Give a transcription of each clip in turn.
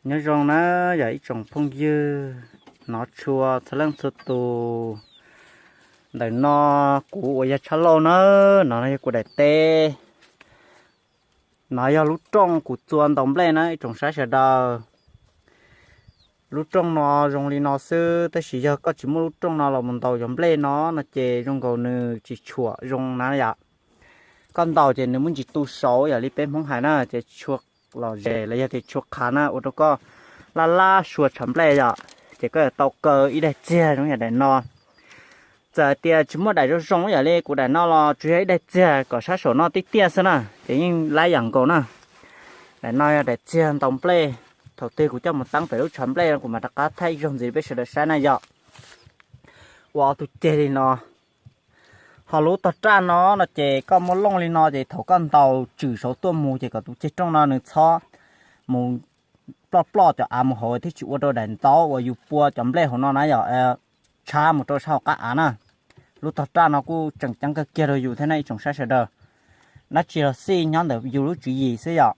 Nyob zoo na yog ib tsoom phooj ywg, hnov tshua txhua leej txhua tus. Ntawm no kuv uas yog Tshaj Lauj na, no yog kuv daim teb. No yog lub rooj kuv txua ntaus nplej na ib tsoom saib sawv daws. Lub rooj no zoo li no xwb, tab sis yog koj tsis muaj lub rooj no los mus ntaus cov nplej no no ces zoo nkaus nws tsis tshuam zoo na yom. Koj ntaus ces nws muaj ntsis tu saud yam li peb Hmoob hais na, ces tshua lom zem los yog tias tshua qhav na, ua rau koj laj laj sua tshav nplej yom. Ces koj yuav tau kaw ib daim txiag zoo yam daim no. Txawm hais tias tsis muaj daim zoo zoo yam li kuv daim no los tsuas yog ib daim txiag kom sab saum no tib tiaj xwb na, ces yeej laib yam nkaus na. Daim no yog daim txiag ntaus nplej. Thaum twg kuv coj mus teeb pem lub tshav nplej no kuv mam rov qab thaij ib zaug ntxiv peb sawv daws saib na yom. Ua ob tug ceg li no. Ho lub tog raj no no ces koj muab looj li no ces thaum koj ntaus tswm saud tuaj mus ces kom tus ceg rooj no nws txhob mus ploj ploj cov av mus hauv thiaj tsis ua rau daim ntaub uas yus pua cov nplej hauv no na yom, tshab mus rau sab hauv qab av na. Lub tog raj no kuj tseem ceeb kawg kiag rau yus thiab na ib tsoom saib sawv daws. Dab tsi los xij nyob ntawm yus lub tswv yim xwb yom.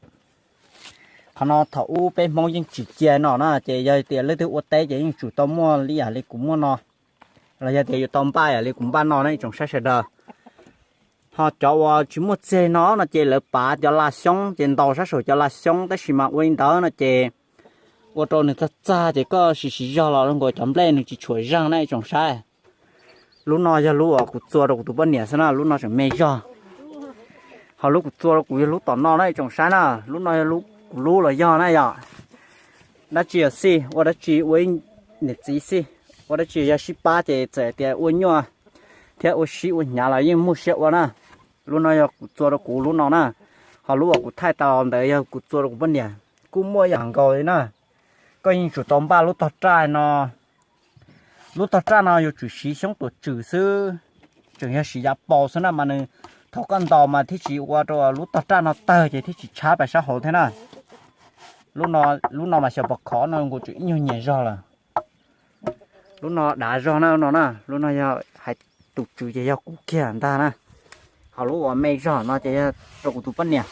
Qhov no thaum ub peb Hmoob yeej tsim cia no na, ces yog tias leej twg ua teb ces yeej tsum tau muaj li yam li kuv muaj no, los yog tias yuav tau npaj yam li kuv npaj no na ib tsoom saib sawv daws. Ho cov uas tsis muaj txiag no no ces lawv pav cov la xyoob ces ntaus sab saum cov la xyoob, tab sis mas ua li ntawd no ces ua rau nws txag txag ces koj siv siv zog los zoo nkaus cov nplej nws tsis tshuam zeeg na ib tsoom saib. Lub no yog lub uas kuv txua rau kuv tus poj niam xwb na, lub no tseem me zog. Ho lub kuv txua rau kuv yog lub tom no na ib tsoom saib na, lub no yog lub kuv lub los yog na yom. Dab tsi yog xij ua dab tsi ua ib niam txiv xij, ua dab tsi yog sib pab ces txawm tias ua nyuaj thiab ua sib ua hnyav los yeej muaj siab ua na. Lub no yog kuv txua rau kuv lub no na, ho lub uas kuv thaij tas los ntawd yog kuv txua rau kuv poj niam, kuj muaj yam nkaus li na. Koj yeej tsum tau npaj lub tog raj no. Lub tog raj no yuav tsum siv xyoob tuam tswm xwb, tseem yog siv yav paus xwb na mas nws thaum koj ntaus mas thiaj tsis ua rau lub tog raj no tawg ces thiaj tsis tshab pais sab hauv thiab na. Lub no mas xyaum pos khov no nkaus tseem ib nyuag nyias zog lawm. Lub no dav zog na no na, lub no yog hais tus tswv ces yog kuv kiag ntag na. Ho lub uas me zog no ces yog rau kuv tus poj niam.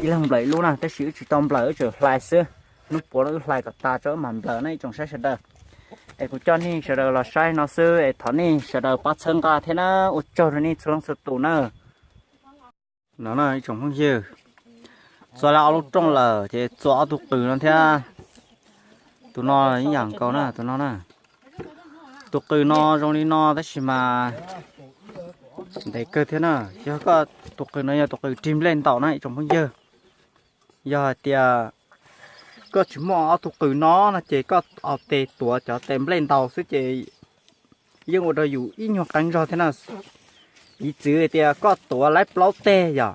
Ib leeg nplawm ib lub na, tab sis wb tsis tau nplawm, wb tseem hlais xwb. Hnub puav no wb hlais kom tas tso wb mam nplawm na ib tsoom saib sawv daws. Es kuv coj nej sawv daws los saib no xwb es thov nej sawv daws pab txhawb nqa thiab na, ua tsaug rau nej txhua leej txhua tus na. No na ib tsoom phooj ywg, txua lawm ob lub rooj lawm ces txua ob tug qws no thiab. Tus no ib yam nkaus na, tus no na. Tus qws no zoo li no tab sis mas ntev kawg thiab na. Yog koj, tus qws no yog tus qws rig nplej ntaus na ib tsoom phooj ywg. Yog hais tias koj tsis muaj ob tug qws no no ces koj tes tuav cov tes nplej ntaus xwb ces yeej ua rau yus ib nyuag qeeb zog thiab na. Piv txwv tias koj tuav laib plaub teg yom,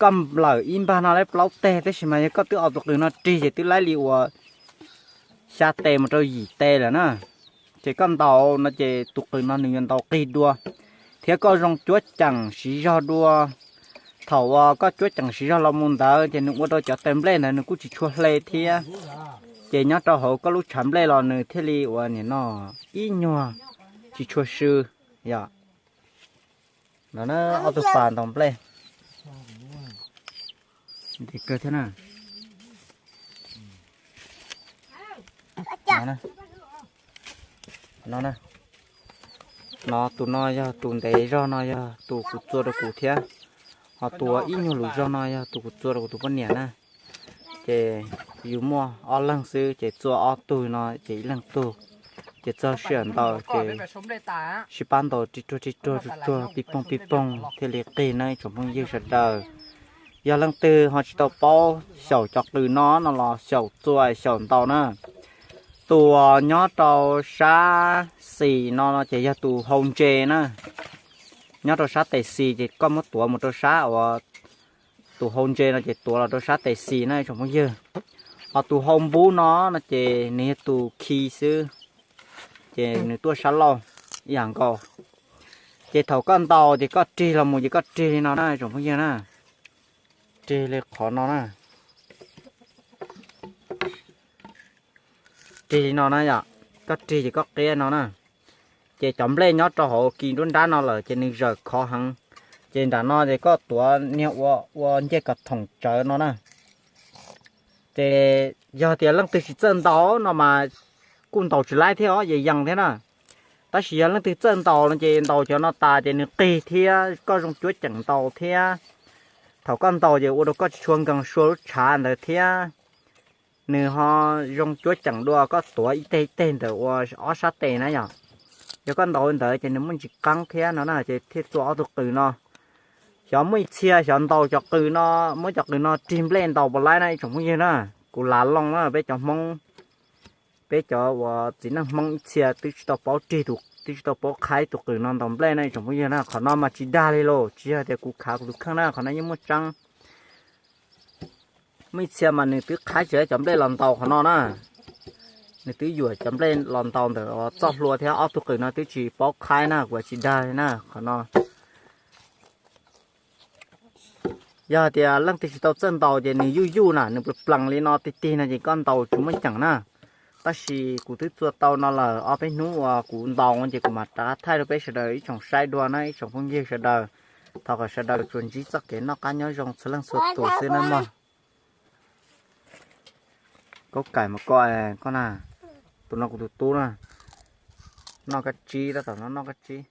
koj nplawm ib npag no laib plaub teg, tab sis mas yog koj twb ob tus qws no rig ces twb laib li uas xya tes mus rau yim tes lawm na. Ces koj ntaus no ces tus qws no nws yuav ntaus qig dua, thiab koj zoo cuab ceem siv zog dua. Thaum uas koj cuab ceem siv zog los mus ntawd ces nws ua rau cov tes nplej ntawd nws kuj tsis tshua hle thiab. Ces nyob rau hauv koj lub tshav nplej los nws thiaj li uas nim no ib nyuag tsis tshua sw yom. No na, ob tug pas ntaus nplej ntev kawg thiab na. No, no tus no yog tus ntev zog no yog tus kuv txua rau kuv thiab, ho tus ib nyuag lus zog no yog tus kuv txua rau kuv tus poj niam na. Ces yus muaj ob leeg xwb ces txua ob tug no ces ib leeg tug, ces txog sij hawm ntaus ces sib pab ntaus ri ruag ri ruag tsuag tsuag pij poog pij poog thiaj li qig na ib tsoom phooj ywg sawv daws. Yog leej twg ho tsis tau paub xyaum cov qws no no los xyaum txua xyaum ntaus na. Tus uas nyob rau sab xis no no ces yog tus hau ntse na. Nyob rau sab tes xis ces koj muab tuav mus rau sab uas tus hau ntse no ces tuav los rau sab tes xis na ib tsoom phooj ywg. Ho tus hau npub no no ces nws yog tus khi xwb, ces nws tuaj sab laug ib yam nkaus. Ces thaum koj ntaus ces koj rig los mus ces koj rig li no na ib tsoom phooj ywg na. Rig li qhov no na. Rig li no na yom, koj rig ces koj qiab no na. Ces cov nplej nyob rau hauv kis nruab nrab no lawm ces nws zawm khov heev. Ces nram no ces koj tuav niag ua ua ncej kom thoom tsawv no na. Ces yog tias leej twg tsis txawj ntaus no mas kuj ntaus tsis laib thiab os, yees yees thiab na. Tab sis yog leej twg txawj ntaus no ces ntaus cov no tas ces nws qig thiab koj zoo cuab ceem ntaus thiab. Thaum koj ntaus ces ua rau koj tsis tshua nkees sua lub tshav ntawd thiab. Nws ho zoo cuab ceem dua koj tuav ib teg ib teg ntawm ua ob sab tes na yom. Yog koj ntaus ntawd ces nws muaj ntsis qeeb thiab no na ces thiaj txua ob tug qws no. Xyov muaj ib txhia xyov ntaus cov qws no, muab cov qws no rig nplej ntaus puas laib na ib tsoom phooj ywg na. Kuv lav loo na peb cov Hmoob, peb cov uas txiv neej Hmoob ib txhia twb tsis tau paub rig tus, twb tsis tau paub qhaib tus qws no ntaus nplej na ib tsoom phooj ywg na. Qhov no mas tsis dag li los tsis yog tias kuv khav kuv tus kheej na, qhov no yeej muaj tseeb. Muaj ib txhia mas nws twb qhaib tsis cov nplej los ntaus qhov no na. Nws twb yuam cov nplej los ntaus ntawm txoj hlua thiab ob tug qws no twb tsis paub qhaib na, kuv tsis dag li na qhov no. Yog tias leej twg tsis tau txawj ntaus ces nws yuj yuj na, nws plees plees li no tig tig no ces koj ntaus tsis muaj ceem na. Tab sis kuv twb txua tau no lawm, ob peb hnub uas kuv ntaus ces kuv mam rov qab thaij rau peb sawv daws ib tsoom saib dua na ib tsoom phooj ywg sawv daws. Thov kom sawv daws tsuas ntsib txoj kev noj qab nyob zoo txhua leej txhua tus xwb na mog. Kaub kaim mas koj, koj na, tus no kuv tus tub na, noj kab tsib, tab tom no noj kab tsib.